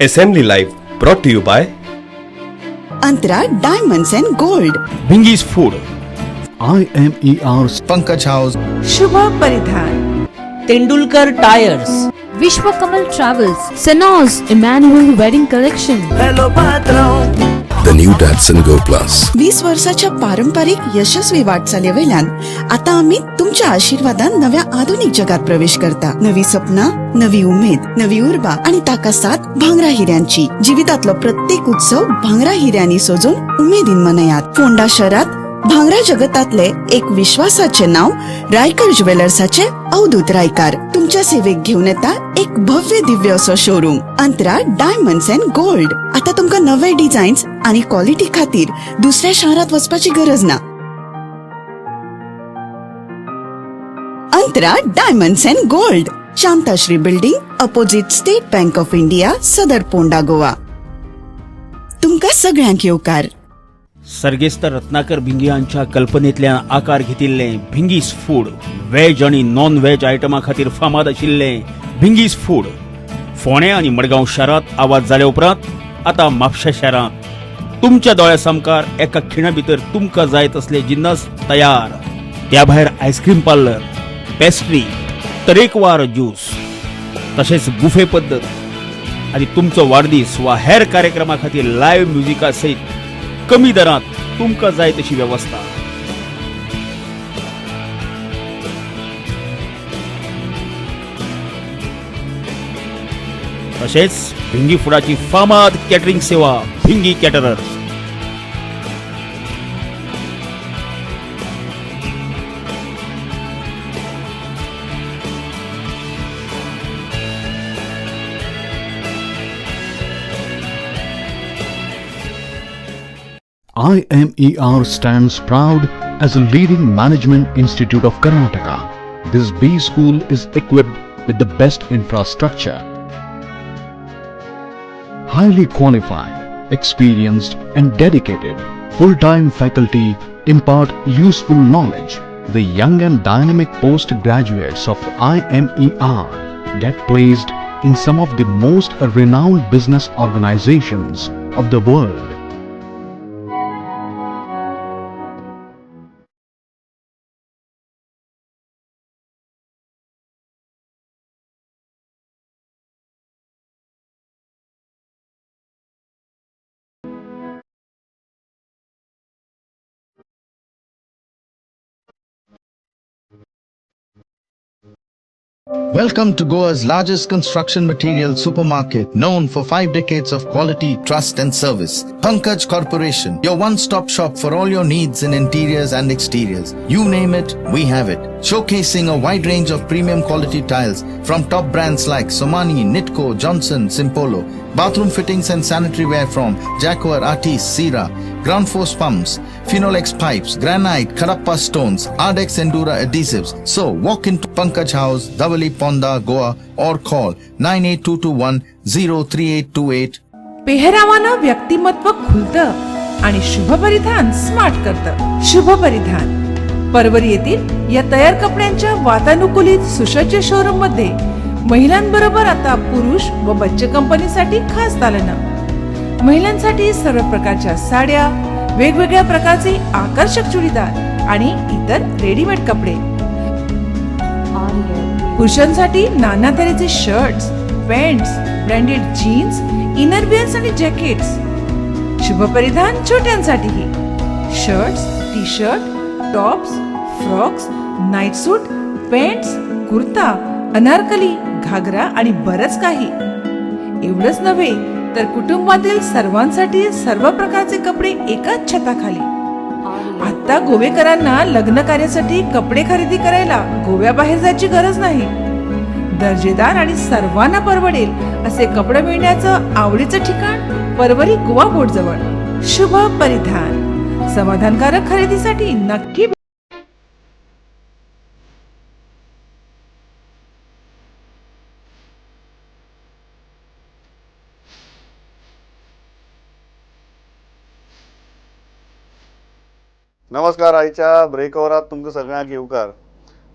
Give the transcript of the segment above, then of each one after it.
Assembly Live brought to you by Antara Diamonds and Gold. Bhingi's Food, IMER Pankaj House, Shubh Paridhan, Tendulkar Tyres, Vishwakamal Travels, Senos Emmanuel Wedding Collection. The new Datsun Go Plus. 20 वर्साच्या पारंपरिक यशस्वी वाटचालीवेल्यान आता आमी तुमच्या आशीर्वादान नव्या आधुनिक जगात प्रवेश करता. नवी सपना, नवी उमेद, नवी उर्बा आणि ताका साथ भांगरा हिऱ्यांची. जिवितातलो प्रत्येक उत्सव भांगरा हिऱ्यांनी सजोवन उमेदीन मनयात. फोंडा शहरात भांगरा जगतातले एक विश्वासाचे नाव रायकर ज्वेलर्साचे अवधूत रायकार तुमच्या सेवेक घेऊन येता एक भव्य दिव्य असो showroom, Antara Diamonds and Gold. आता तुमकां नवे डिझायन्स आणि क्वालिटी खातीर दुसऱ्या शहरात वचपाची गरज ना. Antara Diamonds and Gold, Shantashri building, opposite State Bank of India, Sadar Ponda, Goa. तुमकां सगळ्यांक येवकार. सर्गेस्त रत्नाकर भिंगी हांच्या कल्पनेंतल्यान आकार घेतिल्लें भिंगीस फूड, व्हेज आनी नॉन व्हेज आयटमा खातीर फामाद आशिल्लें भिंगीस फूड फोंडें आनी मडगांव शारांत आवाज जाल्या उपरांत आतां म्हापशा शारांत तुमच्या दोळ्या सामकार एका खिणा भितर तुमकां जाय तसले जिन्नस तयार. त्या भायर आयस्क्रीम पार्लर, पेस्ट्री, तरेकवार ज्यूस, तशेंच बुफे पद्दत आनी तुमचो वाडदीस वा हेर कार्यक्रमा खातीर लायव्ह म्युजिका सयत कमी दरांत तुमकां जाय तशी वेवस्था. तशेंच भिंगी फुडाची फामाद कॅटरिंग सेवा, Bhingi caterers. IMER stands proud as a leading management institute of Karnataka. This B school is equipped with the best infrastructure. Highly qualified, experienced and dedicated full-time faculty impart useful knowledge. The young and dynamic postgraduates of IMER get placed in some of the most renowned business organizations of the world. Welcome to Goa's largest construction material supermarket, known for 5 decades of quality, trust and service. Pankaj Corporation, your one-stop shop for all your needs in interiors and exteriors. You name it, we have it. Showcasing a wide range of premium quality tiles from top brands like Somani, Nitco, Johnson, Simpolo, bathroom fittings and sanitary ware from Jaquar, Artis, Sira, Ground Force pumps, Finolex pipes, granite, Kadappa stones, Ardex Endura adhesives. So walk into Pankaj House, Davali, Ponda, Goa or call 98221 03828. पेहरावानं व्यक्तिमत्व खुलतं आणि शुभपरिधान smart करतं. शुभ परिधान, परवरी येथील या तयार कपड्यांच्या वातानुकूलित सुसज्ज शोरूम मध्ये महिलांबरोबर आता पुरुष व बच्चे कंपनीसाठी खास दालनं. महिलांसाठी सर्व प्रकारच्या साड्या, वेगवेगळ्या प्रकारचे आकर्षक चुडीदार आणि इतर रेडीमेड कपडे. पुरुषांसाठी नाना तऱ्हेचे shirts, pants, branded jeans, innerwears आणि jackets. शुभपरिधान छोट्यांसाठीही shirts, T shirt, tops, frocks, night suit, pants, kurta, Anarkali, घागरा आणि बरंच काही. एवढंच नव्हे तर कुटुंबातील सर्वांसाठी सर्व प्रकारचे कपडे एकाच छताखाली. आता गोवेकरांना लग्न कार्यासाठी कपडे खरेदी करायला गोव्याबाहेर जायची गरज नाही. दर्जेदार आणि सर्वांना परवडेल असे कपडे मिळण्याचं आवडीचं ठिकाण परवरी गोवा बोर्ड जवळ शुभ परिधान. समाधानकारक खरेदीसाठी नक्की नमस्कार, आयच्या ब्रेक ओवरात तुमकां सगळ्यांक येवकार.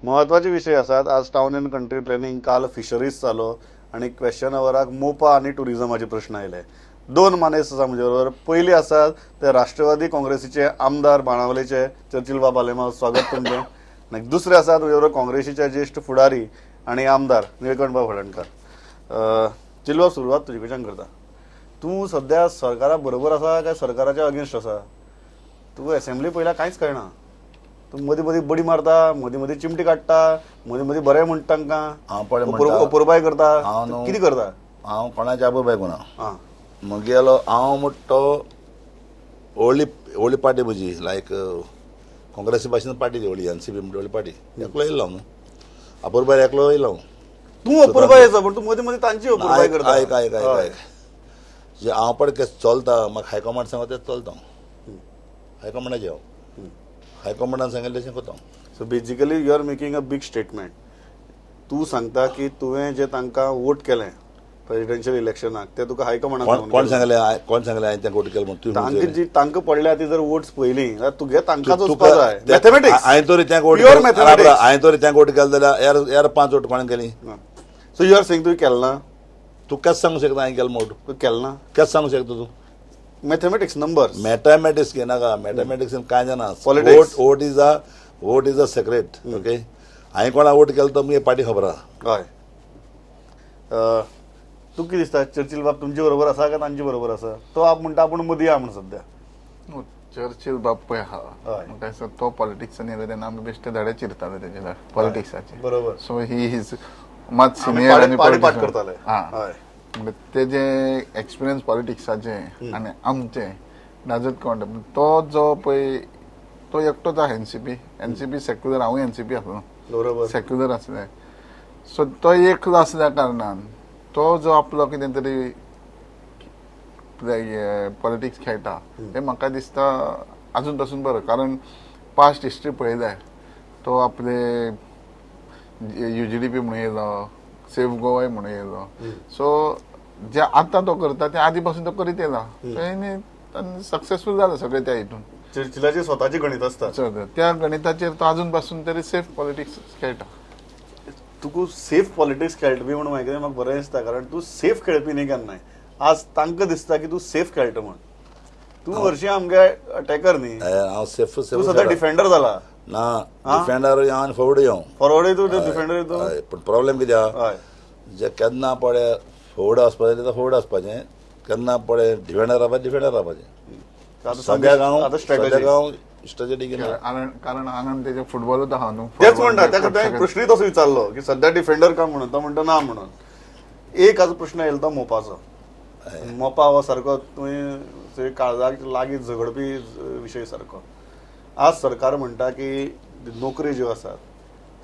म्हत्वाचे विशय आसात आज. टावन अँड कंट्री प्लॅनिंग, काल फिशरीज जालो. आनी क्वेश्चन अवराक मोपा आनी टुरिजमाचे प्रश्न आयले. दोन मानेस्त आसा म्हजे बरोबर. पयली आसात ते राष्ट्रवादी काँग्रेसीचे आमदार बाणावलेचे चर्चिल बाब आलेमाव, स्वागत तुमचें. आनी दुसरे आसात म्हजे बरोबर काँग्रेसीचे ज्येश्ठ फुडारी आनी आमदार निळकंठ बाब हळर्णकार. चिलबाब, सुरवात तुजे कडच्यान करता. तूं सद्या सरकारा बरोबर आसा काय सरकाराच्या अगेन्स्ट आसा? तूं एसेंब्ली पयल्या कांयच कळना. तूं मदीं मदीं बडी मारता, मदीं मदीं चिमटी काडटा, मदीं मदीं बरें म्हणटा तांकां, हांव पळय म्हणटा, अपुरबाय करता. हांव न्हू कितें करता? हांव कोणाच्या अपुरबाय कोना. आं, म्हगेलो हांव म्हणटा तो व्हडली व्हडली पार्टी म्हजी, लायक काँग्रेसी भाशेन पार्टी ती व्हडली एनसीपी म्हणटा व्हडली पार्टी. एकलो येयलो हांव न्हू अपुरबाय, एकलो येयलो हांव. तूं अपुरबायेचो, पण तूं मदीं मदीं तांची अपुरबाय आयक करता. आयक आयक आयक आयक, जे हांव पळय केस चलता, म्हाका हायकमांड सांगता तें चलता हांव. हायकमांडाचें हांव, हायकमांडान सांगिल्लें तशें करता हांव. So basically you are making a big statement. तूं सांगता की तुवें जे तांकां वोट केलें प्रेसिडेन्शियल इलेक्शनाक ते तुका हायकमांडान कोण सांगून कोण केलें. सांगलें? कोण सांगलें हांवें तांकां वोट केलें म्हूण? तुवें तांकां म्हणचें. जी तांकां पडल्या ती जर वोट्स पळयली जाल्यार तुगे तांकांच तुका वचपा जाय. मॅथमॅटिक्स, हांवें तरी तांकां वोट प्युअर केलें. मॅथमॅटिक्स. हांवें तरी तांकां वोट केलें जाल्यार यार यार 5 वोट कोणें केली? सो you are saying तुवें केलें ना? तूं केस सांगूंक शकता हांवें केलें म्हूण? तूं केलें ना? केस सांगूंक शकता तूं? Mathematics, numbers. मॅथमॅटिक्स घेनाका, मॅथमॅटिक्स कांय जाणा. Politics. Vote is a secret, okay? हांवें कोणा वोट केलो तो मुगे पार्टी खबर आहा. हय, तुका कितें दिसता चर्चिल बाब तुमचे बरोबर आसा काय तांचे बरोबर आसा? तो आप म्हणटा आपूण मदीं या म्हूण सद्या. न्हू, चर्चिल बाब पळय आहा, हय. म्हाका दिसता तो पॉलिटिक्सान येयलो तेन्ना आमी बेश्टे धडे चिरताले तेजे पॉलिटिक्साचे. बरोबर. सो he is मात आमी सिनियर पाडे आनी पाडे पाठ politician. करताले. हा, हय. म्हणजे तेजे एक्सपिरियन्स पॉलिटिक्साचे आनी आमचे डजंट काउंट. तो जो पळय तो एकटोच आहा एनसीपी, एनसीपी सेक्युलर. हांवूय एनसीपी आसलो, सेक्युलर आसले. सो तो एकलो आसल्या कारणान तो जो आपलो कितें तरी पॉलिटिक्स खेळटा हें म्हाका दिसता अजून पासून बरो, कारण पास्ट हिस्ट्री पळयल्यार तो आपले युजीडीपी म्हणून येयलो, सेफ गोवाय म्हणून येयलो. सो जे आतां तो करता ते आदी पासून तो करीत येयला. सक्सेसफूल जालो सगळे त्या हितून. चर्चिलाची स्वताची गणित आसता. त्या गणिताचेर तो अजून पासून तरी सेफ पॉलिटिक्स खेळटा. तुका सेफ पॉलिटिक्स खेळटा बी म्हणून म्हाका म्हाका बरें दिसता, कारण तूं सेफ खेळपी न्ही केन्नाय. आज तांकां दिसता की तूं सेफ खेळटा म्हूण. तूं हरशीं आमगे अटॅकर न्ही. हांव सेफ तूं सेफ सद्या डिफेंडर जाला. ना, डिफेंडर हांव आनी फॉवर्ड हांव. फॉरवर्डूय तूं, डिफेंडर तूं. हय, पूण प्रॉब्लेम कितें आहा, जे केन्ना पळय फॉवर्ड वचपाचें जाल्यार फॉवर्ड वचपाचें, केन्ना पळय डिफेंडर रावपाचें डिफेंडर रावपाचें. आतां सद्याक हांव आतां स्ट्रॅटजी. सद्याक हांव स्ट्रॅटजी घेना. कारण कारण हांगा तेजे फुटबॉलूच आहा न्हू. तेच म्हणटा, ताका हांवें प्रश्नूय तसो विचारलो की सद्या डिफेंडर का म्हणून, तो म्हणटा ना म्हणून. एक आज प्रश्न येयलो तो मोपाचो. मोपा हो सारको तुवें काळजाक लागीं झगडपी विशय सारको. आज सरकार म्हणटा की नोकरी ज्यो आसात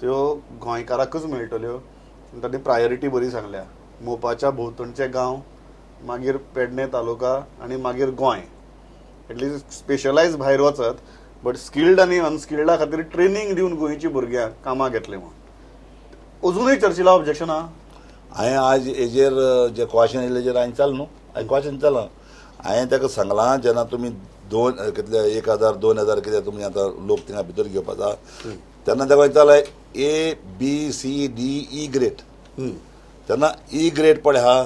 त्यो गोंयकाराकच मेळटल्यो. तांणी प्रायोरिटी बरी सांगल्या, मोपाच्या भोंवतणचे गांव, मागीर पेडणे तालुका आनी मागीर गोंय. एटलिस्ट स्पेशलायज भायर वचत, बट स्किल्ड आनी अनस्किल्डा खातीर ट्रेनींग दिवन गोंयची भुरग्यांक कामाक घेतले म्हूण. अजुनूय चर्चिला ऑब्जेक्शन आहा. हांवें आज हेजेर जे क्वेश्चन येयलें तेजेर हांवें चाल न्हू, हांवें क्वेश्चन चालला. हांवें ताका सांगलां, जेन्ना तुमी दोन कितले 1000 2000 कितें तुमी आतां लोक थिंगा भितर घेवपाचा तेन्ना ताका विचारलें A B C D E grade, तेन्ना ई ग्रेड पळय आहा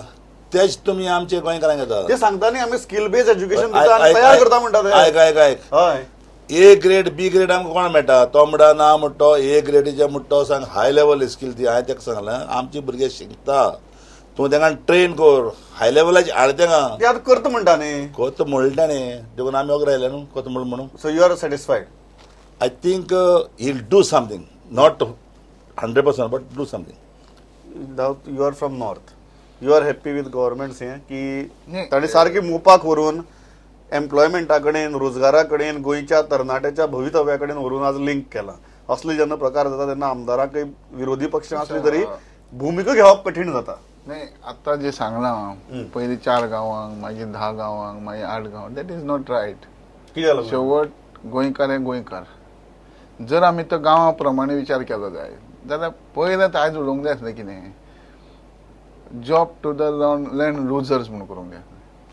तेच तुमी आमचे गोंयकारांक घेता. ते सांगता न्ही आमी स्कील बेज एज्युकेशन दिता आनी तयार करता म्हणटा ते. आयक आयक आयक, हय. ए ग्रेड बी ग्रेड आमकां कोण मेळटा? तो म्हणटा ना म्हणटा तो ए ग्रेडीचे म्हणटा तो सांग हाय लेवल स्कील ती. हांवें ताका सांगलें आमची भुरगे शिकता, तूं तांकां ट्रेन कर हाय लेवलाची हाड तांकां. ते आतां करता म्हणटा न्ही. करता म्हणटा न्ही, देखून आमी ओगरे आयले न्हू करता म्हणून म्हणून. So you are satisfied? I think he'll do something, not 100% but do something. You are from north, you are happy with government हें की तांणी सारकी मोपाक व्हरून एम्प्लॉयमेंटा कडेन, रोजगारा कडेन, गोंयच्या तरणाट्याच्या भवितव्या कडेन व्हरून आज लिंक केला. असले जेन्ना प्रकार जाता तेन्ना आमदारांकय विरोधी पक्ष असले तरी भुमिका घेवप कठीण जाता. नाही, आतां जे सांगलां पयलीं 4 गांवांक, मागीर 10 गांवांक, मागीर 8 गांवांक, that is not right. कितें जालें? शेवट गोंयकार हे गोंयकार. जर आमी तो गांवा प्रमाणे विचार केलो जाय जाल्यार पयलें आयज उलोवंक जाय आसलें कितें, job to the land losers म्हणून करूंक जाय.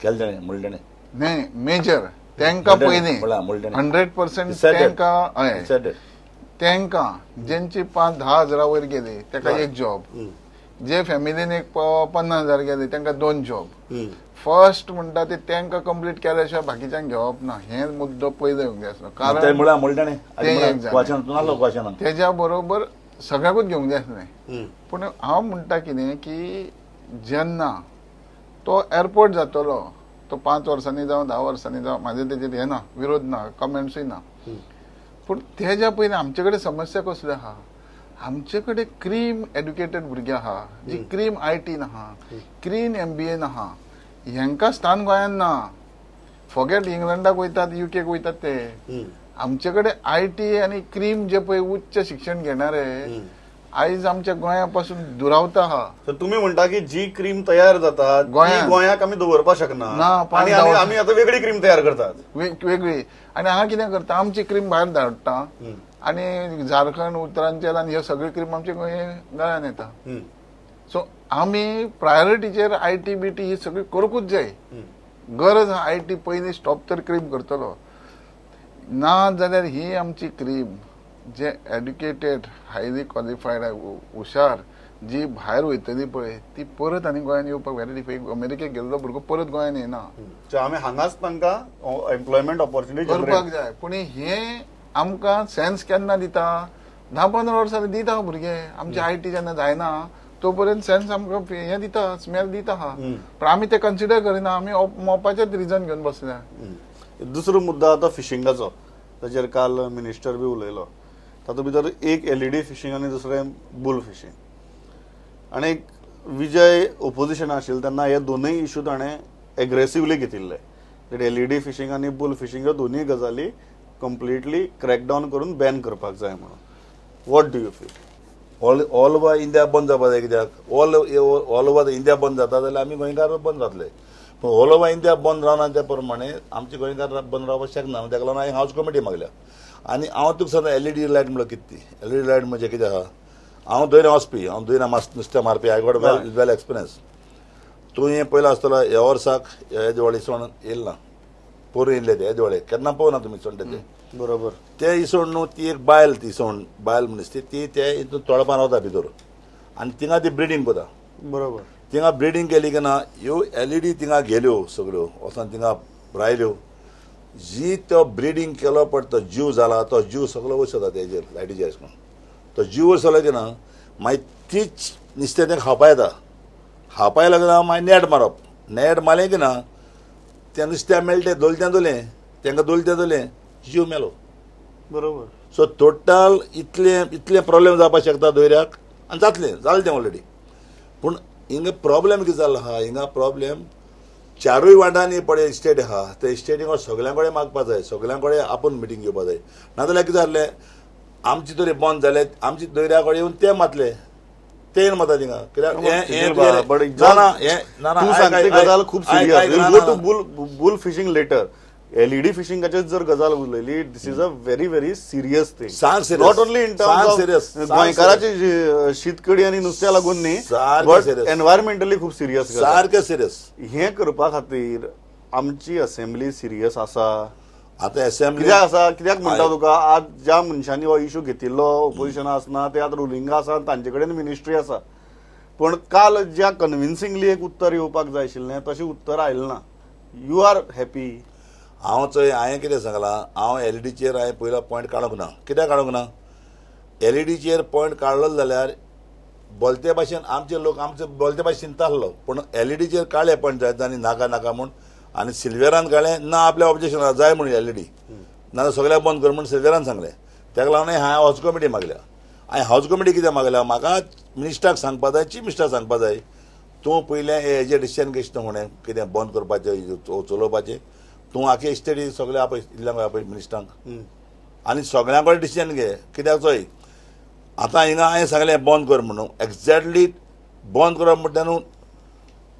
केलें ताणें, म्हणलें ताणें. न्ही, मेजर तांकां पयलीं 100% तांकां, हय, तांकां जेंची 5-10 हजारा वयर गेली ताका एक जॉब, जे फॅमिलीन एक 50,000 गेले तांकां 2 जॉब. फर्स्ट म्हणटा ते तांकां कंप्लीट केल्या शिवाय बाकीच्यांक घेवप ना, हे मुद्दो पयलो येवंक जाय आसलो. कारण तेज्या बरोबर सगळ्याकूच घेवंक जाय आसलें. पूण हांव म्हणटा कितें की जेन्ना तो एअरपोर्ट जातलो तो 5 वर्सांनी जावं 10 वर्सांनी जावं, म्हाजें तेजेर हें ना, विरोध ना, कमेंट्सूय ना. पूण तेज्या पयलीं आमचे कडेन समस्या कसल्यो आहा, आमचे कडेन क्रीम एड्युकेटेड भुरगे आहा, जी क्रीम IT आहा, क्रीम MBA आहा, हेंकां स्थान गोंयांत ना. फॉगेट इंग्लंडाक वयतात, युकेक वयतात ते. आमचे कडेन IT आनी क्रीम जे पळय उच्च शिक्षण घेणारे आयज आमच्या गोंया पासून दुरावता आहा. तर तुम्ही म्हणता की जी क्रीम तयार जाता गोंयाक आमी दवरपाक शकना आनी आमी आतां वेगळी क्रीम तयार करतात वेगळी. आनी हांगा कितें करता, आमची क्रीम भायर धाडटा आनी झारखंड, उत्तरांचल आनी ह्यो सगळी क्रीम आमच्या गोंयांत येता. सो आमी प्रायोरिटीचेर IT BT ही सगळी करूंकूच जाय. गरज आहा IT पयलीं स्टॉप तर क्रीम करतलो, ना जाल्यार ही आमची क्रीम जे एड्युकेटेड, हायली क्वॉलिफायड, हुशार जी भायर वयतली पळय ती परत आनी गोंयांत येवपाक व्हेरी डिफिकल्ट. अमेरिकेक गेल्लो भुरगो परत गोंयांत येना. आमी हांगाच तांकां एम्प्लॉयमेंट ऑपॉर्च्युनिटी करपाक जाय. पूण हें आमकां सेन्स केन्ना दिता, 10-15 वर्सांनी दिता भुरगे. आमचे IT जेन्ना जायना तो पर्यंत सेन्स आमकां हें दिता, स्मेल दिता आहा. पण आमी ते कन्सिडर करिना, आमी मोपाचेच रिजन घेवन बसल्या. दुसरो मुद्दा आतां फिशिंगाचो, ताचेर काल मिनिस्टर बी उलयलो. तातूंत भितर एक LED fishing आनी दुसरें बुल फिशींग. आनी एक विजय ओपोजिशन आशिल्ले तेन्ना हे दोनूय इशू ताणें एग्रेसिवली घेतिल्ले. LED fishing आनी बुल फिशींग ह्यो दोनूय गजाली कंप्लिटली क्रॅकडावन करून बॅन करपाक जाय म्हणून. What do you feel? All over India बंद जावपा जाय. कित्याक ऑल ओवर इंडिया बंद जाता जाल्यार आमी गोंयकार बंद जातले. पूण ऑल ओवर इंडिया बंद रावना त्या प्रमाणे आमचे गोंयकार बंद रावपाक शकना. ताका लागून हांवें हावज कमिटी मागल्या. आनी हांव तुका सांगता LED light म्हणल्यार कितें ती LED light म्हणजे कितें आहा, हांव दर्या वचपी, हांव दर्या नुस्तें मारपी, I got well experience. तूं हें पयलां आसतलो ह्या वर्साक ह्या दिवाळी इसवण येयला ना, पोरूं येयल्ले ते ह्या दिवाळेक केन्ना पळोवना तुमी इसवण ते. बरोबर. ते इसवण न्हू ती एक बायल, ती इसवण बायल मनीस ती ती ते हितून तळपान वता भितर आनी थिंगा ती ब्रिडींग करता. बरोबर. थिंगा ब्रिडींग केली की ना ह्यो LED थिंगा गेल्यो सगळ्यो वचोन थिंगा रायल्यो. जी तो ब्रिडींग केलो पळय तो जीव जाला तो जीव सगळो वयर सरता तेजेर लायटीचेर अशें करून तो जीव वयर सरलो की ना मागीर तीच नुस्तें तें खावपा येता. खावपा येयलो की ना मागीर नेट मारप, नेट मारलें की ना तें नुस्त्या मेळटें दोलतें दोलें तेंकां दोलतें दोलें जीव मेलो. बरोबर. सो टोटल इतलें इतलें प्रॉब्लेम जावपाक शकता दर्याक आनी जातलें, जालें तें ऑलरेडी. पूण हिंगा प्रॉब्लेम कितें जालो आहा, हिंगा प्रॉब्लेम चारूय वाटांनी पळय इस्टेट आहा, ते इस्टेटीक सगळ्यां कडेन मागपा जाय, सगळ्यां कडेन आपूण मिटींग घेवपा जाय. नाजाल्यार कितें जालें आमची तरी बंद जाले, आमची दर्या कडेन येवन ते मातले, ते येवन मारता थिंगा. कित्याक गजाल खूब serious. Go to bull fishing later. LED फिशिंगाचेर जर गजाल उलयली, this is a very very serious thing. Not only in terms of गोंयकाराची शीतकडी आनी नुस्त्या लागून न्ही, बट एनवायरमेंटली खूब सिरियस, सारकें सिरियस. हें करपा खातीर आमची असेंब्ली सिरियस आसा. आतां असेंब्ली कित्याक आसा, कित्याक म्हणटा तुका, आज ज्या मनशांनी हो इशू घेतिल्लो ओपोजिशना आसना ते आतां रुलिंगा आसा, तांचे कडेन मिनिस्ट्री आसा. पूण काल ज्या कन्विन्सिंगली एक उत्तर येवपाक जाय आशिल्लें तशें उत्तर आयलें ना. You are happy? हांव चोय हांवें कितें सांगलां, हांव एलईडीचेर हांवें पयलो पॉयंट काडूंक ना. कित्याक काडूंक ना? एलईडीचेर पॉयंट काडलो जाल्यार बोलते भाशेन आमचे लोक आमचे बोलते भाशेन चिंता आसलो. पूण एलईडीचेर काडले पॉयंट जायत आनी नाका नाका म्हूण, आनी सिल्वेरान काडलें ना आपल्या ऑब्जेक्शन जाय म्हूण एलईडी, नाजाल्यार सगळ्याक बंद कर म्हूण सिल्वेरान सांगलें. ताका लागून हांवें हावज कमिटी मागल्या. हांवें हावज कमिटी कित्याक मागल्या, म्हाका मिनिस्टराक सांगपा जाय, चीफ मिनिस्टराक सांगपा जाय, तूं पयलें हेजेर डिसिजन घेतलो म्हणें कितें बंद करपाचें चलोवपाचें, तूं आखी इस्टेटी सगळे आपय इल्ल्यांक आपय मिनिस्टरांक आनी सगळ्यां कडेन डिसिजन घे. कित्याक चोय आतां हिंगा हांवें सांगलें बंद कर म्हणून, एग्जॅक्टली बंद करप म्हणटा न्हू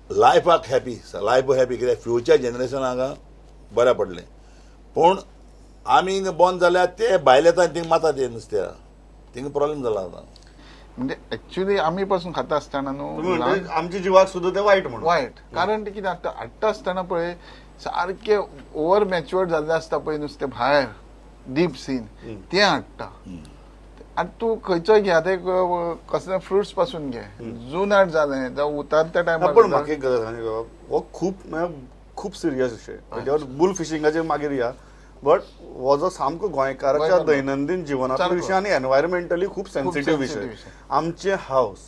लायफाक हॅपी, लायफ हॅपी, कित्याक फ्युचर जनरेशनाक बरें पडलें. पूण आमी हिंगा बंद जाल्यार ते भायले येता आनी थिंगा मारता ते नुस्त्या, थिंगा प्रॉब्लेम जाला आतां. म्हणजे ऍक्च्युली आमी पासून खाता आसतना न्हू आमच्या जिवाक सुद्दां ते वायट म्हणून वायट. कारण ते कितें हाडटा आसतना पळय सारके ओवर मॅच्युअर्ड जाल्ले आसता पळय नुस्तें भायर डीप सीन तें हाडटा. आतां तूं खंयचोय घे, आतां एक कसले फ्रुट्स पासून घे, जुनाट जालें जावं उतारत्या टायमार. पूण म्हाका एक गजाल सांग, हो खूब खूब सिरियस विशय, तेज्यावर बुल फिशिंगाचेर मागीर या, बट हो जो सामको गोंयकाराच्या दैनंदीन जिवनांतलो विशय आनी एनवायरमेंटली खूब सेन्सिटीव विशय. आमचें हावस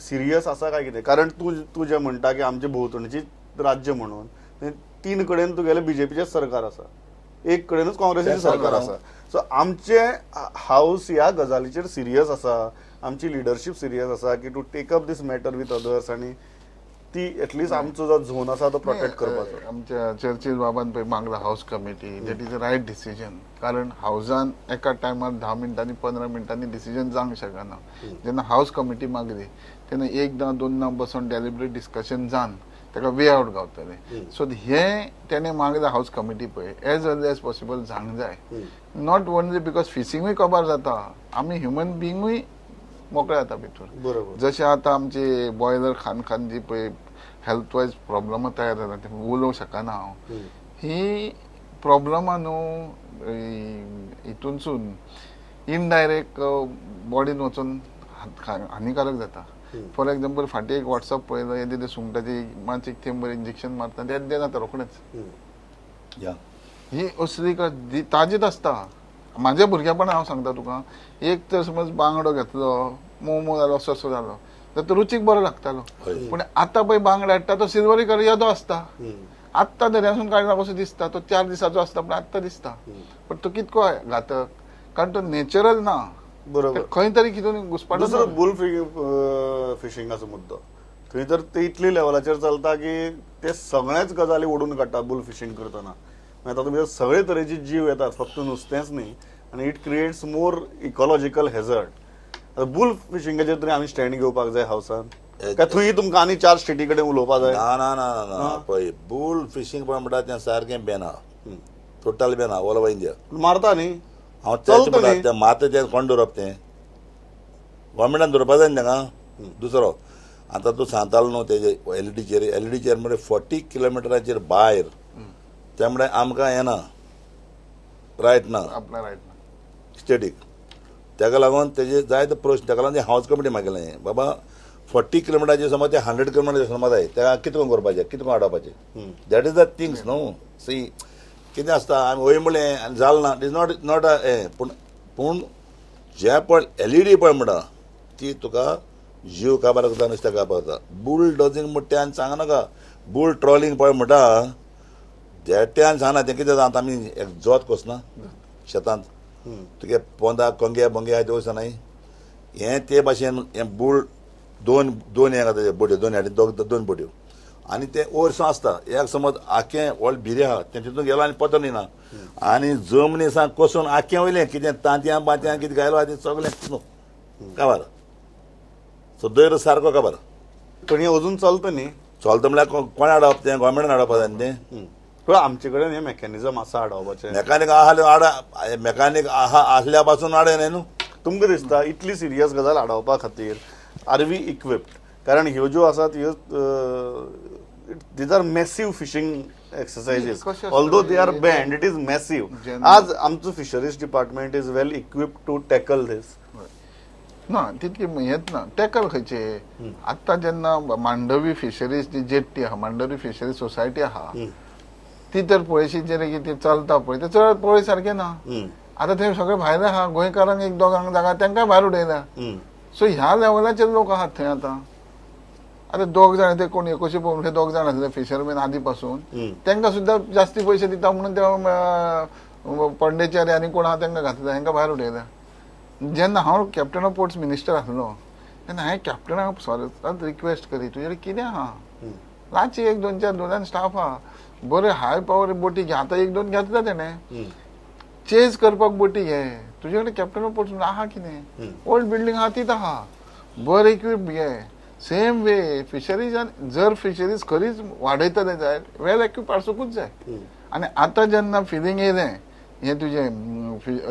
सिरियस आसा काय कितें? कारण तूं तूं जें म्हणटा की आमचे भोंवतणची राज्य म्हणून 3 कडेन तुगेलें बीजेपीचें सरकार आसा, एक कडेनूच काँग्रेसीचें सरकार आसा. सो आमचें हावस ह्या गजालीचेर सिरियस आसा, आमची लिडरशीप सिरियस आसा की to take up this matter with others आनी ती एटलिस्ट आमचो जो झोन आसा तो प्रोटेक्ट करपाचो. आमच्या चर्चील बाबान पळय मागला house committee, that is a right decision. कारण हावजान एका टायमार 10 मिनटांनी 15 मिनटांनी डिसिजन जावंक शकना. जेन्ना हावस कमिटी मागली तेन्ना एकदां दोनदां बसून डेलिबरेट डिस्कशन जावन ताका वे आवट गावतलें. सो हें तेणें मागलां हावस कमिटी पळय एज अर्ली एज पॉसिबल जावंक जाय. Not only because फिशिंगूय कबार जाता, आमी ह्युमन बिंगूय मोकळे जाता भितर. बरोबर. जशें आतां आमची बॉयलर खान खान जी पळय हेल्थ वायज प्रॉब्लमां तयार जाता ते उलोवंक शकना हांव. ही प्रॉब्लमां न्हू हितूनसून इनडायरेक्ट बॉडीन वचून हानिकारक जाता. फॉर एग्जाम्पल फाटीं एक वॉट्सअप पळयलो, येदे ते सुंगटाची मातशी एक थेंबर इंजेक्शन मारता तें जाता रोखडेंच. ही असली ताजीच आसता. म्हाज्या भुरगेपणान हांव सांगता तुका, एक तर समज बांगडो घेतलो, मोमो जालो, असो असो जालो तर तो रुचीक बरो लागतालो. पूण आतां पळय बांगडो हाडटा तो सिल्वरी कलर येदो आसता, आत्तां दर्यासून काडला कसो दिसता, तो 4 दिसाचो आसता पूण आत्तां दिसता. पण तो कितको घातक, कारण तो नॅचरल ना. बरोबर. खंय तरी कितून घुसपाटो. दुसरो बुल फिशिंगाचो मुद्दो, थंय तर ते इतली लेवलाचेर चलता की ते सगळेच गजाली ओडून काडटा बुल फिशींग करतना. मागीर तातूंत भितर सगळे तरेचे जीव येतात, फक्त नुस्तेंच न्ही, आनी it creates more ecological hazard. Bull फिशिंगाचेर तरी आमी स्टँड घेवपाक जाय हावसान, काय थंय तुमकां आनी 4 स्टेटी कडेन उलोवपाक जाय? ना ना ना ना, पळय बुल फिशींग पळय म्हणटा तें सारकें बॅन आहा, टोटल बॅन आहा ऑल ओवर इंडिया. मारता न्ही हांव तें म्हणटा, तें मारता तें कोण दवरप, तें गव्हर्मेंटान दवरपा जाय न्ही तांकां. दुसरो आतां तूं सांगतालो न्हू तेजे एलईडीचेर, एलईडीचेर म्हणजे 40 किलोमिटराचेर भायर, ते म्हळ्यार आमकां येना रायट ना स्टेटीक. ताका लागून तेजे जायते प्रश्न, ताका लागून हावस कमिटी मागलें बाबा 40 किलोमिटराचेर समज ते 100 किलोमिटराचेर समज जाय, ताका कितें करून करपाचें, कितें करून आडावपाचें. That is the things न्हू. सी कितें आसता आमी वय म्हणलें आनी जालें ना, it is not not हें. पूण पूण जे पळय एलईडी पळय म्हणटा ती तुका जीव काबार करता, नुस्तें काबार करता. बुल डॉजिंग म्हणटा तें आनी सांगनाका, बुल ट्रॉलिंग पळय म्हणटा तें आनी सांगना. तें कितें जाता, आमी एक जोत कसना शेतांत, तुगे पोंदा कोंगे बोंगे आहा ते वचना हें ते भाशेन हें बुल दोन दोन हें घालता बोट्यो, दोन हाडी दोन बोट्यो, आनी तें वरसां आसता. एक समज आखें व्हडलें भिरें आहा तें तितून गेलो आनी पतन येना, आनी जमनी सावन कसून आखें वयलें कितें तांतयां बातयां कितें घायलो आहा तें सगळें न्हू काबार. सो दर सारको काबार. पण हें अजून चलता न्ही? चलता म्हणल्यार कोण हाडप तें, गव्हर्मेंटान हाडप जाय न्ही तें. पूण आमचे कडेन हें मॅकॅनिजम आसा आडावपाचें? मॅकानीक आहा, आडा मॅकानीक आहा आसल्या पासून आडय न्ही न्हू. तुमकां दिसता इतली सिरियस गजाल आडावपा खातीर आर we equipped? कारण ह्यो ज्यो आसात ह्यो these are massive fishing exercises, although they are banned, it is massive. आज आमचो fisheries department is well equipped to tackle this? ना तितकी हेच ना टॅकल खंयचे. आतां जेन्ना मांडवी फिशरीज जी जेट्टी आहा, मांडवी फिशरीज सोसायटी आहा, ती तर पळयशी जेणे की ती चलता पळय, ते चड पळय सारकें ना. आतां थंय सगळे भायले आहा, गोंयकारांक एक दोगांक जागा तांकां भायर उडयल्या. सो ह्या लेवलाचेर लोक आहात थंय आतां. आतां दोग जाण ते कोण कशे पळोवन दोग जाण आसले फिशरमॅन आदी पासून, तांकां सुद्दां जास्ती पयशे दिता म्हणून ते पंडेचेरी आनी कोण आहा तांकां घातल्या, हांकां भायर उडयल्या. जेन्ना हांव कॅप्टन ऑफ पोर्ट्स मिनिस्टर आसलो तेन्ना हांवें कॅप्टनाक सॉरी रिक्वेस्ट करी, तुजें कितें आहा लाची 1 2 4 2 स्टाफ आहा, बरें हाय पावर बोटी घे. आतां 1 2 घेतला तेणें, चेज करपाक बोटी घे, तुजे कडेन कॅप्टन ऑफ पोर्ट्स आहा कितें, ओल्ड बिल्डींग आहा तीच आहा, बरें इक्विप घे. सेम वे फिशरीज, जर फिशरीज खरीच वाडयतले जाय वेल इक्विप आसूंकूच जाय. आनी आतां जेन्ना फिलींग येयलें हें तुजें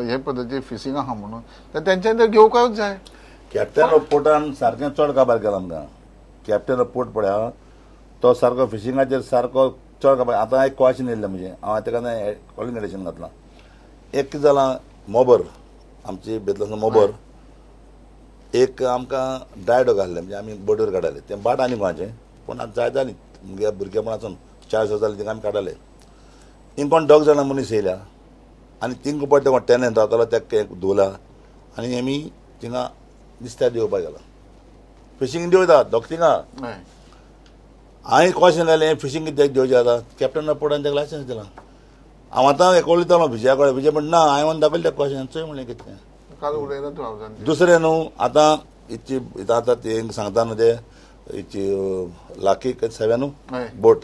हे पद्दतीन फिशींग आहा म्हणून, तर तेंच्यांनी तर घेवपाकूच जाय. कॅप्टन ऑफ पोर्टान सारकें चड काबार केला आमकां. कॅप्टन ऑफ पोर्ट पळय तो सारको फिशिंगाचेर सारको चड काबार. आतां एक क्वेश्चन येयल्लें म्हणजे हांव ताका कॉलिंग एडिशन घातलां. एक कितें जालां, मोबर आमची बेतलांतलो मोबर एक आमकां डायडो घाल्लें, म्हणजे आमी बोटीर काडटाले तें बाट आनी कोणाचें, पूण आतां जाय जाली मुगे भुरगेपणासून 4 वर्सां जालीं तिंगा आमी काडटाले. थिंग कोण दोग जाणां मनीस येयल्या आनी थिंग पळय ते टेनंट रावतालो तेका धुवला आनी आमी थिंगा नुस्त्याक देंवपाक गेला. फिशींग देंवता दोग थिंगा. हांवें क्वेशन घालें फिशींग कित्याक देंवचें आतां कॅप्टन पोर्टान तेका लायसन्स दिलां. हांव आतां एक उलयतालो विजया कडेन, विजय म्हणटा ना हांवें दाखयलें तेका क्वेशन चोय म्हणलें कितें. दुसरें न्हू आतां इतली आतां ते सांगता न्हू ते इतली लाकी सेव्या न्हू बोट,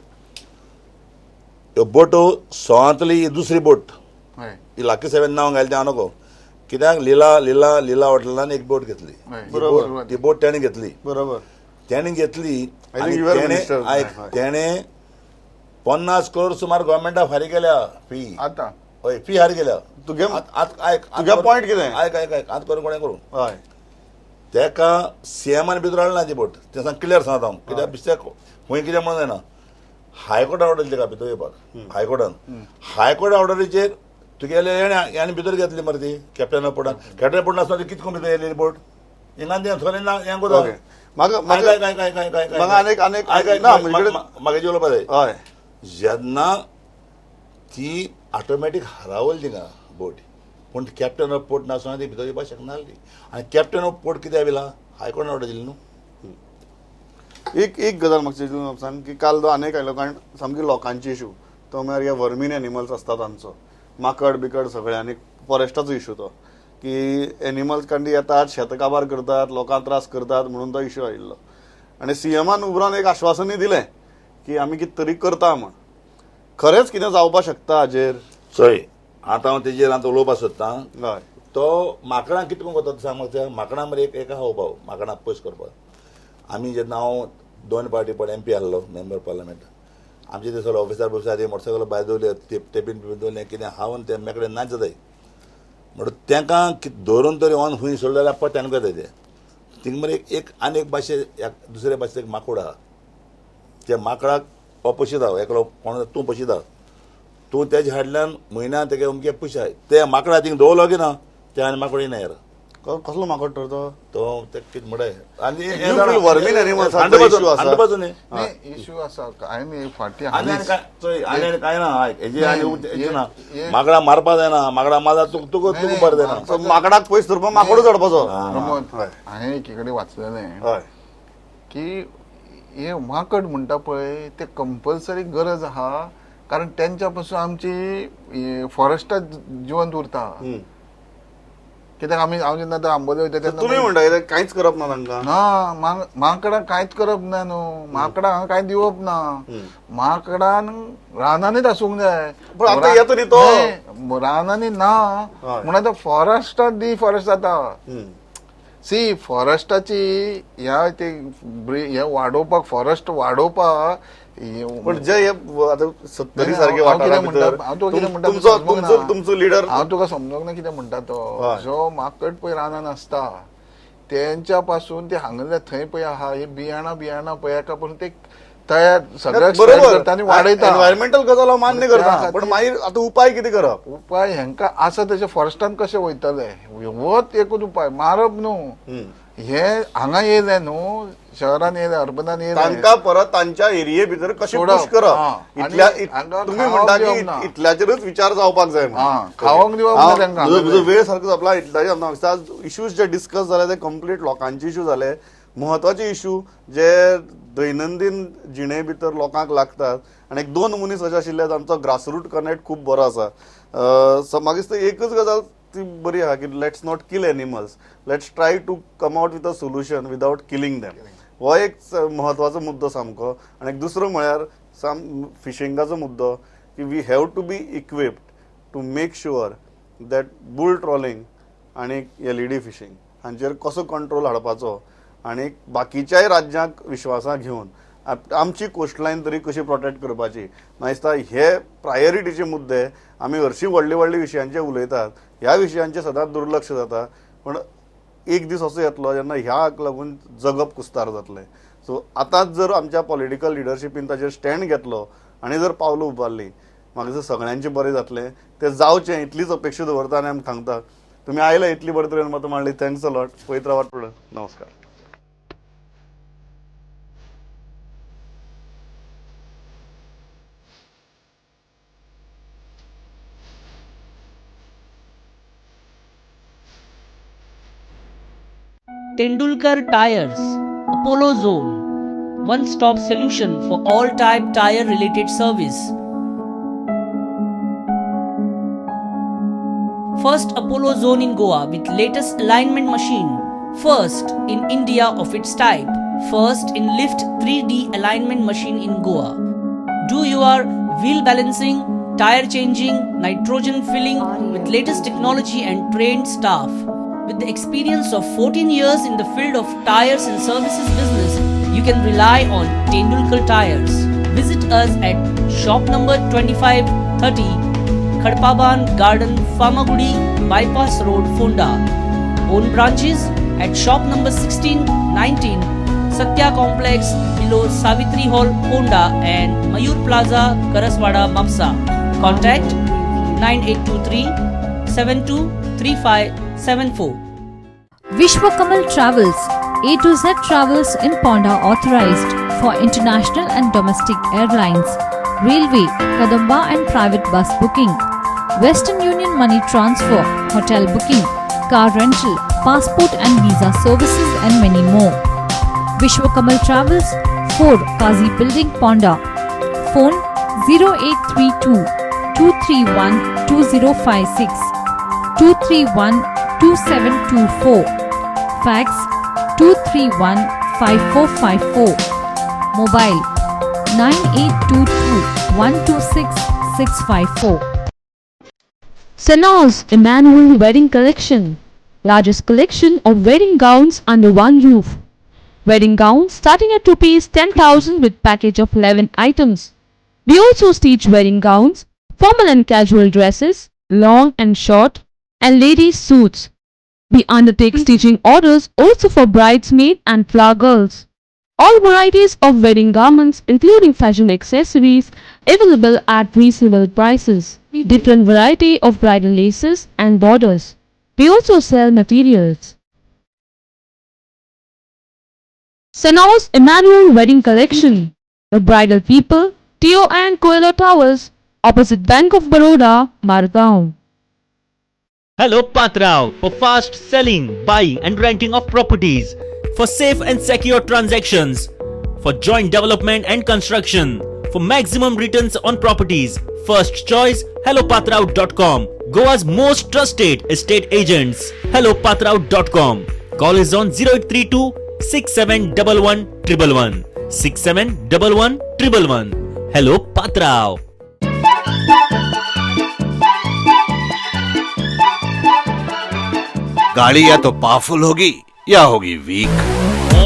ह्यो बोटो सोळांतली दुसरी बोट ही लाकी सेवेन नांव घालें तें हांव नको कित्याक लिला लिला लिला हॉटेलान एक बोट घेतली, बरोबर ती बोट तेणें घेतली, बरोबर तेणें घेतली आनी तेणें आयक तेणें 50 करोड सुमार गव्हर्मेंटाक फारीक केल्या फी. आतां हय फी फारीक केल्या. तुगे आयक तुगे पॉयंट कितें आयक आयक आयक आतां करूं कोणें करूं हय तेका सीएमान भितर हाडलें ना ती बोट, तें सांग क्लियर सांगता हांव कित्याक बिस्त्याक खंय कितें म्हणून जायना. हायकोर्ट ऑर्डर तेका भितर येवपाक, हायकोर्टान हायकोर्ट ऑर्डरीचेर तुगेले हेणे भितर घेतली मरे ती कॅप्टन ऑफ पोर्टान. कॅप्टन ऑफ पोर्टान आसतना कितें करून भितर येयली बोट हिंगा तें थंय ना हें कोता. म्हाका म्हाका उलोवपा जाय. हय जेन्ना ती ऑटोमॅटीक हरावली थिंगा बोट, पूण कॅप्टन ऑफ पोर्ट नासतना ती भितर येवपाक शकना आसली. आनी कॅप्टन ऑफ पोर्ट कित्याक येयला हायकोर्टान ऑर्डर दिली न्हू. एक एक गजाल म्हाका सांग की काल तो आनीक आयलो कारण सामकी लोकांची इशू तो म्हळ्यार हे वर्मीन एनिमल्स आसता तांचो माकड बिकड सगळे आनी फॉरेस्टाचो इशू तो की एनिमल्स कारण येतात शेत काबार करतात लोकांक त्रास करतात म्हणून तो इशू आयिल्लो. आनी सीएमान उपरांत एक आश्वासनूय दिलें की आमी कितें तरी करता म्हण. खरेंच कितें जावपाक शकता हाजेर? चोय आतां हांव तेजेर आतां उलोवपाक सोदतां. हय तो माकडां कितें करून करता सांग म्हाका. माकडां मरे एक आहा उपाव माकडां पयस करपाक. आमी जेन्ना हांव 2 पार्टी पण एमपी आहलो मेंबर पार्लमेंट, आमचे ते सगळे ऑफिसर बिफिसर मोटरसायकल भायर दवरले टेपीन बिपीन दवरलें कितें हांव ते मेकडे नाच जाताय म्हणटकच तांकां धरून तरी ऑन खंय सोडले जाल्यार परत तांकां जाताय ते थिंग मरे एक आनी एक भाशे दुसरे भाशेक एक माकोड आहा त्या माकडाक हो पोशिता एकलो कोण तूं पोशिता तूं तेजे हाडल्यान म्हयन्या तेगे अमके पयशे ते माकडा थिंग दवरलो की ना ते आनी माकोड येना यार. कसलो माकोड तर तो? तो ते कितें म्हणटाय आनी इशू आसा हांवें फाटीं आनी कांय ना हेजे आनी ना माकडां मारपा जायना माकडां मारता तुका तुका तुका बरें जायना माकडाक पयस धरपाक माकोडूच हाडपाचो. प्रमोद हांवें एकी कडेन वाचलेलें की हे माकड म्हणटा पळय ते कंपल्सरी गरज आहा कारण तेंच्या पासून आमची फॉरेस्टां जिवंत उरता. कित्याक आमी हांव जेन्ना आंबोले वयता तेन्ना तुमी म्हणटा कांयच करप ना तांकां? ना माकडां कांयच करप ना न्हू, माकडां हांगा कांय दिवप ना, माकडान रानांनीच आसूंक जाय. पण आतां येता न्ही तो रानांनी ना म्हणून आतां फॉरेस्टांत डिफॉरेस्ट जाता. सी फॉरेस्टाची ह्या ते हे वाडोवपाक फॉरेस्ट वाडोवपाक पण जे आतां 70 सारके वाठारा भितर तुमचो लिडर हांव तुका समजोंक ना कितें म्हणटा तो. जो माकड पळय रानान आसता तेंच्या पासून ते हांगले थंय पळय आहा हे बियाणां बियाणां पळय एका पासून ते तयार सगळ्याक करता आनी वाडयता. एनवायरमेंटल गजाल हांव मान्य करता पण मागीर आतां उपाय कितें करप? उपाय हेंकां आसा तशें फॉरेस्टान कशें वयतले होच एकूच उपाय मारप न्हू. हे हांगा येयले न्हू शहरान येयले अर्बनान येयले तांकां परत तांच्या एरिये भितर कशें पुश करप तुमी म्हणटा की इतल्याचेरूच विचार जावपाक जाय. खावंक दिवप ना तांकां. वेळ सारको जातला इतल्याचेर. इश्यूज जे डिस्कस जाले ते कंप्लीट लोकांचे इश्यू जाले, म्हत्वाचे इश्यू जे दैनंदीन जिणे भितर लोकांक लागतात. आनी एक 2 मनीस अशे आशिल्ले तांचो ग्रासरूट कनेक्ट खूब बरो आसा. म्हाका दिसता एकच गजाल ती बरी आहा की let's not kill animals, let's try to come out with a solution without killing them. हो एक म्हत्वाचो मुद्दो सामको. आनी एक दुसरो म्हळ्यार साम फिशिंगाचो मुद्दो की we have to be equipped to make sure that bull trawling आनी LED fishing हांचेर कसो कंट्रोल हाडपाचो आनी बाकीच्याय राज्यांक विश्वासाक घेवन आमची कोस्टलायन तरी कशी प्रोटेक्ट करपाची. म्हाका दिसता हे प्रायोरिटीचे मुद्दे आमी हरशीं व्हडले व्हडले विशयांचे उलयतात, ह्या विशयांचे सदांच दुर्लक्ष जाता. पण एक दीस असो येतलो जेन्ना ह्याक लागून जगप कुस्तार जातलें. सो आतांच जर आमच्या पॉलिटिकल लिडरशिपीन ताचेर स्टँड घेतलो आनी जर पावलां उबारलीं म्हाका दिसता सगळ्यांचें बरें जातलें. तें जावचें इतलीच अपेक्षा दवरता आनी आमी सांगता. तुमी आयले इतली बरे तरेन मतां मांडली. Thanks a lot. पळयत रावात फुडें. नमस्कार. Tendulkar Tires, Apollo Zone, one stop solution for all type tire related service. First Apollo Zone in Goa with latest alignment machine, first in India of its type, first in lift 3D alignment machine in Goa. Do your wheel balancing, tire changing, nitrogen filling with latest technology and trained staff. With the experience of 14 years in the field of tires and services business, you can rely on Tendulkar Tires. Visit us at shop number 2530, Khadpaban Garden, Famagudi, Bypass Road, Fonda. Own branches at shop number 1619, Satya Complex, below Savitri Hall, Ponda, and Mayur Plaza, Karaswada, Mapsa. Contact 9823 723574. Vishwakamal Travels, A to Z Travels in Ponda authorized for international and domestic airlines, railway, Kadamba and private bus booking, Western Union money transfer, hotel booking, car rental, passport and visa services and many more. Vishwakamal Travels, 4 Kazi Building, Ponda. Phone 0832 231 2056 231 2724. Fax 231 5454. Mobile 9822 126 654. Sanoz Emmanuel Wedding Collection, largest collection of wedding gowns under one roof. Wedding gowns starting at rupees 10,000 with package of 11 items. We also stitch wedding gowns, formal and casual dresses, long and short, and ladies suits. We undertake stitching orders also for bridesmaid and flower girls. All varieties of wedding garments including fashion accessories available at reasonable prices. Different variety of bridal laces and borders. We also sell materials. Sanoz Emmanuel Wedding Collection. The Bridal People, Teo and Coelho Towers, opposite Bank of Baroda, Margaon. Hello Patrao, for fast selling, buying and renting of properties, for safe and secure transactions, for joint development and construction, for maximum returns on properties. First choice, hellopatrao.com, Goa's most trusted estate agents. hellopatrao.com. Call is on 0832 6711 111 6711 111. Hello Patrao. गाड़ी या तो powerful होगी या होगी week. ओ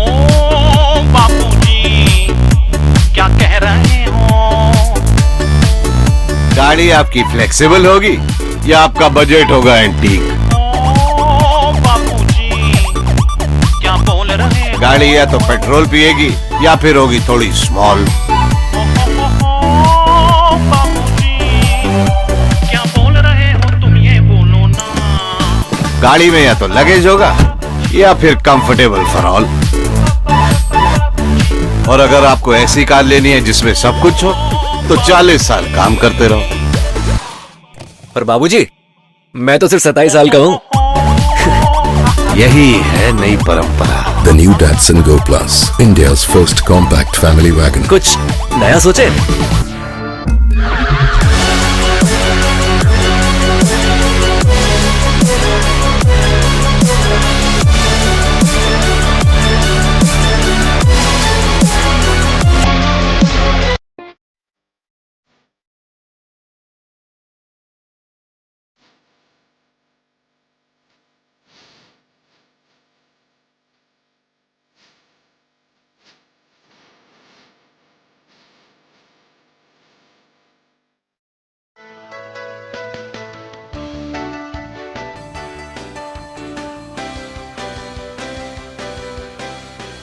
बापूजी, क्या कह रहे हो? गाड़ी आपकी फ्लेक्सिबल होगी या आपका बजट होगा एंटीक। ओ बापूजी, क्या बोल रहे हो? गाड़ी या तो पेट्रोल पिएगी या फिर होगी थोड़ी स्मॉल। बापूजी, क्या बोल रहे हो तुम, ये बोलो ना। गाड़ी में या तो लगेज होगा या फिर कंफर्टेबल फॉर ऑल। और अगर आपको ऐसी कार लेनी है जिसमें सब कुछ हो तो 40 साल काम करते रहो। पर बाबूजी, मैं तो सिर्फ 27 साल का हूँ। यही है नई परंपरा। The new Datsun Go Plus, India's first compact family wagon. कुछ नया सोचे।